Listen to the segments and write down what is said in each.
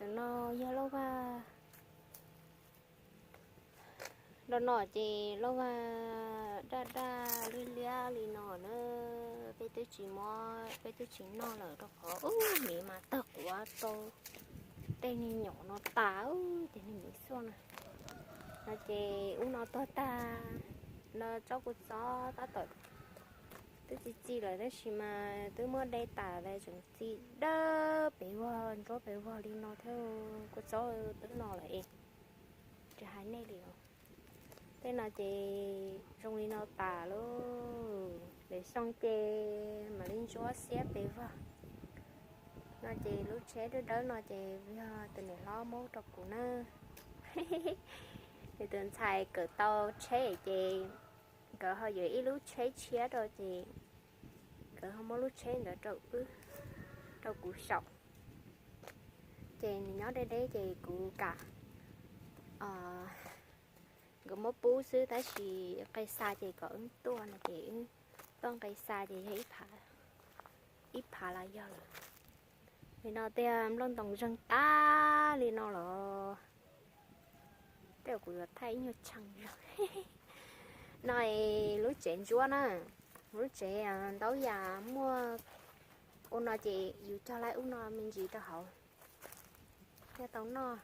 Ntawm no yog lauj vag. Nram no ces lauj vag daj daj liab liab li no na. Peb twb tsis muab, peb twb tsis noj lawm rau qhov ub miv mas tawg quav rau tej niag nyom no tas, ces niag miv xuaj na. No ces ub no tuag tag. No tsob kua txob tab tom twb txi txiv lawm tab sis mas twb muab de tas lawm, tseem txi dawb pes vog ntsuab pes vog li no thiab. Kua txob twb no lawm es tsis hais nej li os. Tej no ces zoo li no tas lauj. Lwm xyoo ces mam li ntsuab xiab pes vog. No ces lub tsheb dawb dawb no ces yog tus niam hlob muab rau kuv na. Ces tus ntxhais kawm tau tsheb ces nkawd ho yuav ib lub tsheb tshiab rau ces nkawd ho muab lub tsheb ntawd rau wb, rau kuv xyaum. Ces nws nyob deb deb ces kuv kam nkawd muab pub xwb, tab sis nqe xa ces kom wb tuaj no ces wb tuaj nqe xa ces yog ib phav, ib phav los yog lawm. Li no tiag, nplooj ntoos zeeg tag li no los tej zaum kuv yuav thaij ib nyuag tsheej zog. No es lub tsev ntsuab na, lub tsev ntaub yas muaj ub no ces yus cog laib ub no me ntsis rau hauv thiaj tau noj.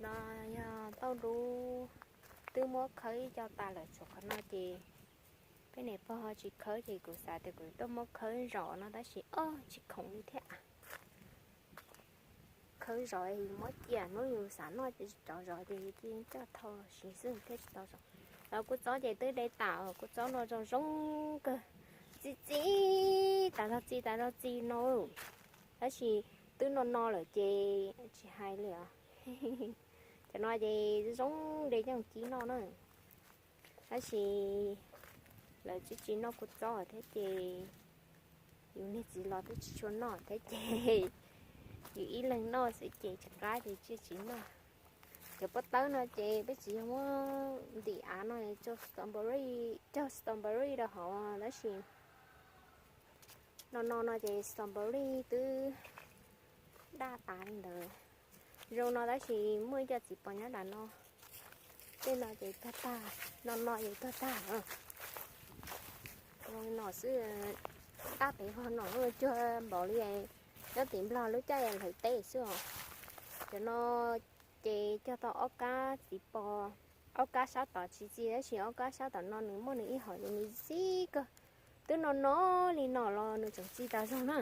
No yog tauj dub, twb muab khawb ib co tas lawm, tshuav qhov no ces peb niam pog tsis khawb ces kuv xav tias kuv tuaj muab khawb zov no tab sis o tsis khoom li thiab. Khawb zov yus muab cia, hnub yus xav noj ces tsis tau zov ces yus cia coj thau los siv xwb thiaj tsis tau zov. Los kua txob ces twb de tas, kua txob no zoo zoo kawg, txi txiv tas zog txi tas zog txi no, tab sis twb no no lawm ces tsis hais li os. Cov no ces zoo de coj mus kib noj na. Tab sis lawv tsis tsis noj kua txob thiab ces yus niag txiv los twb tsis tshua noj thiab ces yus ib leeg noj xwb ces tsis qab ces tsis tsis noj. Cov pob tawb no ces peb tsis yog muab ntim av no cog strawberry, cog strawberry rau hauv tab sis no no no ces strawberry twb daj tas li ntawd. Zoo no tab sis muaj ib co txiv pos nyob nram no, tej no ces tuag tag, no no ces tuag tag. Zoo no xwb, daj pes vog no cuag npaum li nyob tim Nplog lub caij lawv teb xwb os. Cov no ces cog tau ob kab txiv pos, ob kab sab tom tsis txi tab sis ob kab sab tom no nws muaj nws ib hom ces nws txi kawg. Twb no no li no los nws tseem txi tas zog na.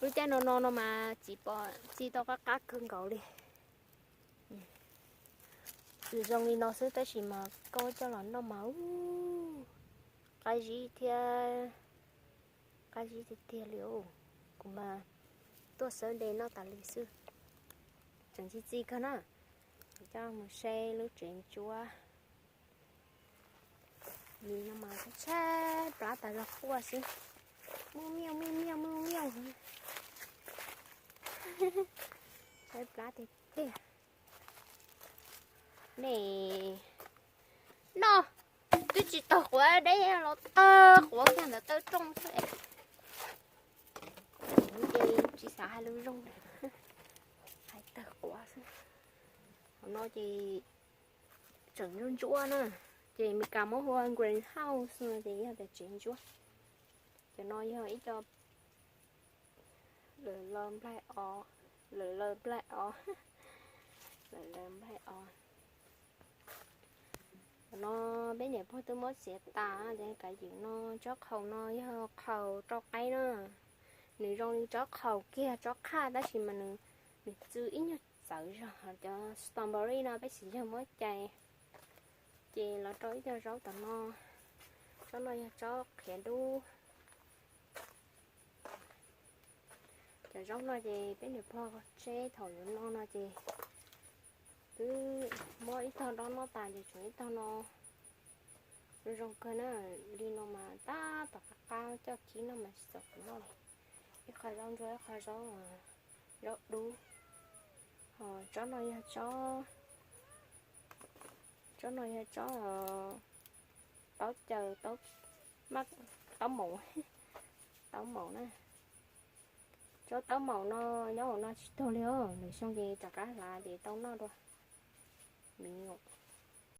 Lub caij no no no mas txiv pos txi tau qab qab kawg nkaus li. Nws zoo li no xwb tab sis mas koj coj los noj mas ub, qab zib thiab, qab zib tiag tiag li. Kuv mas tuaj xawb de noj tas li xwb. Tseem txi txi kawg na. Coj mus saib lub tsev ntsuab. Li no mas tshaib plab tas zog quaj xwb. Muaj miaj muaj miaj muaj miaj. Tshaib plab tiag tiag. Nej noj twb tsis tau quav deb los tawg quav kiag ntawd tawg rooj xwb. Ces tsis xav hais lus zoo, hais tawg quav xwb. Qhov no ces tseem ntsuab ntsuab na, ces Meskas muab hu ua greenhouse no ces yog tias tsev ntsuab. Cov no yog ib co lawv laws nplaig os, lawv laws nplaig os, lawv laws nplaig os. Cov no peb niam pog twb muab txiav tas, ces kav yim no tsob qhaus no yog qhaus rau qaib na. Nws zoo li tsob qhaus kiag tsob qhaj tab sis mas nws, nws txw ib nyuag txawv zog. Cov strawberry no peb tsis yog muab cais, ces los rau ib co zaub tom no. Tsob no yog tsob qhiav dub. Cov zaub no ces peb niam pog tseb thaum yuav no no ces twb muab ib tog dob noj tas ces tseem ib tog no. Zoo zoo kawg na, li no mas tab tom qab qab coj kib noj mas tsis txaus kuv noj li. Ib qho zaub ntsuab ib qho zaub, zaub dub. Ho tsob no yog tsob, tsob no yog tsob taub caws, taub, taub maum, taub maum na. Tsob taub maum no nyob hauv no tsis tuag li os, nws xyoo ces rov qab hlav ces tau noj dua. Miv nyuam.